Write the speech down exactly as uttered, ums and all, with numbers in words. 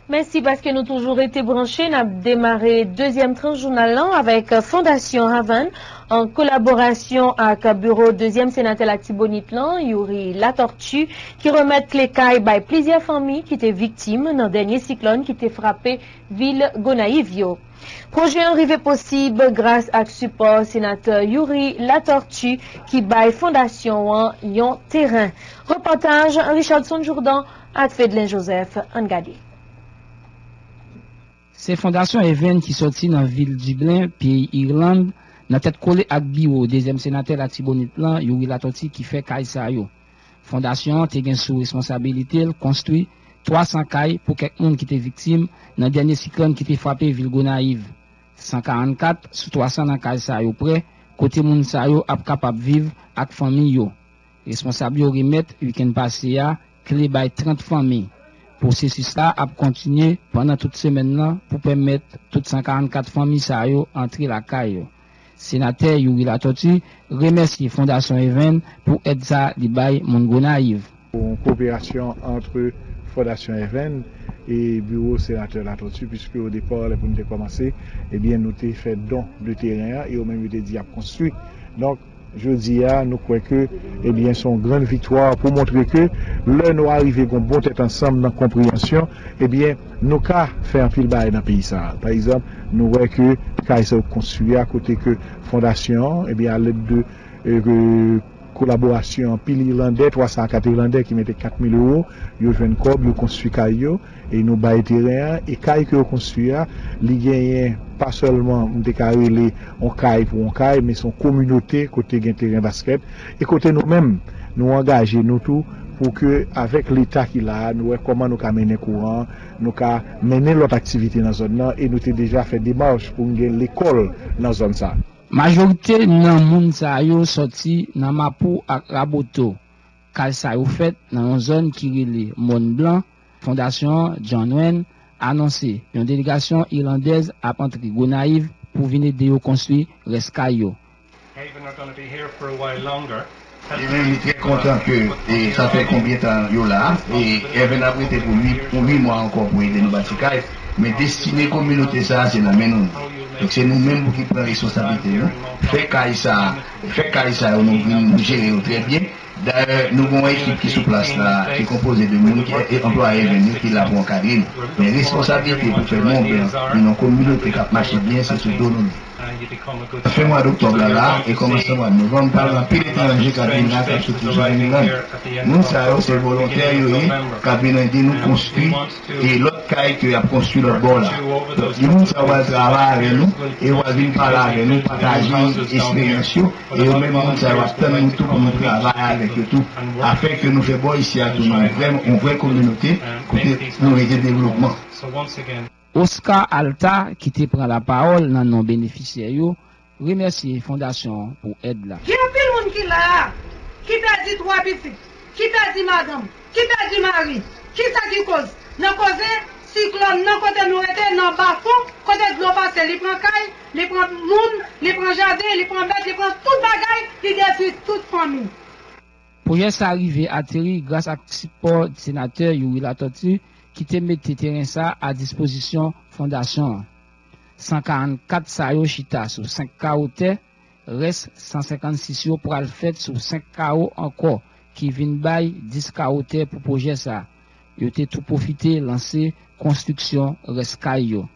Mèsi paske nou toujou rete branche. N ap demare dezyèm tranch jounal lan avèk Fondasyon Haven, an kolaborasyon ak biwo dezyèm senatè Latibonit lan, Youri Latortue, ki remèt kle kay bay plizyè fanmi ki te viktim nan dènye siklòn ki te frape vil Gonayiv yo. Pwojè an rive posib gras ak sipò senatè Youri Latortue, ki bay fondasyon an yon teren. Repòtaj Richardson Jourdan ak Fedlen Joseph. Ann gade. Se Fondasyon Haven ki sòti nan vil Diblen, peyi Irland, nan tèt kole ak biwo dezyèm senatè Latibonit lan, Youri Latortue, ki fè kay sa yo. Fondasyon an te gen sou responsabilite l konstwi twa san kay pou kèk moun ki te viktim nan dènye siklòn ki te frape vil Gonayiv. San karannkat sou twa san nan kay sa yo prè, kote moun sa yo ap kapab viv ak fanmi yo. Responsab yo remèt wikenn pase a kle bay trant fanmi. Pwosesis la ap kontinye pandan tout semèn nan pou pèmèt tout san karannkat fanmi sa yo antre lakay yo. Senatè Youri Latortue remèsye Fondasyon Haven pou èd sa li bay moun Gonayiv. Yon koperasyon ant Fondasyon Haven e biwo senatè Latortue, puiske o depa, lè pou nou te kòmanse, ebyen, nou te fè don de teren an, e yo menm yo te di y ap konstwi. Donk, jodi a, nou kwè ke, ebyen, se yon grann viktwa pou montre ke lè nou arive gon bon tèt ansanm nan konpreyansyon, ebyen, nou ka fè anpil bagay nan peyi sa a. Pa egzanp, nou wè ke kay sa yo konstwi a, kote ke fondasyon an, ebyen, a lèd de, e, ke kolaborasyon anpil Ilandè, twa san kat Ilandè ki mete kat mil ewo, yo jwenn kòb, yo konstwi kay yo, e nou bay teren an, e kay ke yo konstwi a, li genyen pa sèlman, m te ka rele, yon kay pou yon kay, men se yon kominote kote gen teren baskèt, e kote nou menm, nou angaje nou tou pou ke, avèk Leta ki la a, nou wè kòman nou ka mennen kouran, nou ka mennen lòt aktivite nan zòn nan, e nou te deja fè demach pou n gen lekòl nan zòn sa a. Majorite nan moun sa yo sòti nan Mapou ak Raboto. Kay sa yo fèt nan yon zòn ki rele Mòn Blan. Fondasyon John Wayne anonse yon delegasyon ilandèz ap antre Gonayiv pou vin ede yo konstwi rès kay yo. Haven are gonna be here for a while longer. Li menm, li trè kontan ke, e, sa fè konbyen tan yo la, e Haven ap rete pou uit, pou uit mwa ankò pou ede nou bati kay. Men destine kominote sa a, se nan men nou. Donk, se nou menm pou ki pran responsablite nou. Fè kay sa, fè kay sa yo, nou, nou jere yo trè byen. Dayè, nou gen yon ekip ki sou plas la, ki konpoze de moun ki, e, anplwaye Haven yo, ki la pou ankadre nou. Men responsablite pou fè Mont Blanc vin yon kominote k ap mache byen, se sou do nou li. Fen mwa doktòb la la e kòmansman mwa novanm, pa gen anpil etranje k ap vin la, k ap soti sou Grenlann. Moun sa yo se volontè yo ye, k ap vin ede nou konstwi e lòt kay ke y ap konstwi lòt bò la. Donk, moun sa yo pral travay avè nou e yo pral vin pale avè nou, pataje esperyans yo, e yo menm moun sa yo ap tann nou tou pou nou travay avèk yo tou, afin ke nou fè bò isi a tounen yon vrè, yon vrè kominote kote nou mete devlopman. Oscar Alta, ki te pran lapawòl nan non benefisyè yo, remèsye fondasyon an pou èd la. Gen anpil moun ki la a, ki pèdi twa pitit, ki pèdi madanm, ki pèdi mari. Kisa ki koz? Nan koze siklòn nan, kote nou rete, nan bafon, kote dlo pase, li pran kay, li pran moun, li pran jaden, li pran bèt, li pran tout bagay, li detwi tout fanmi. Pwojè sa rive ateri gras ak sipò senatè Youri Latortue, ki te mete teren sa a dispozisyon fondasyon an. San karannkat sa yo chita sou senk kawo tè, rès san senkannsis yo pral fèt sou senk kawo ankò, ki vin bay dis kawo tè pou pwojè sa a. Yo te tou pwofite lanse konstriksyon rès kay yo.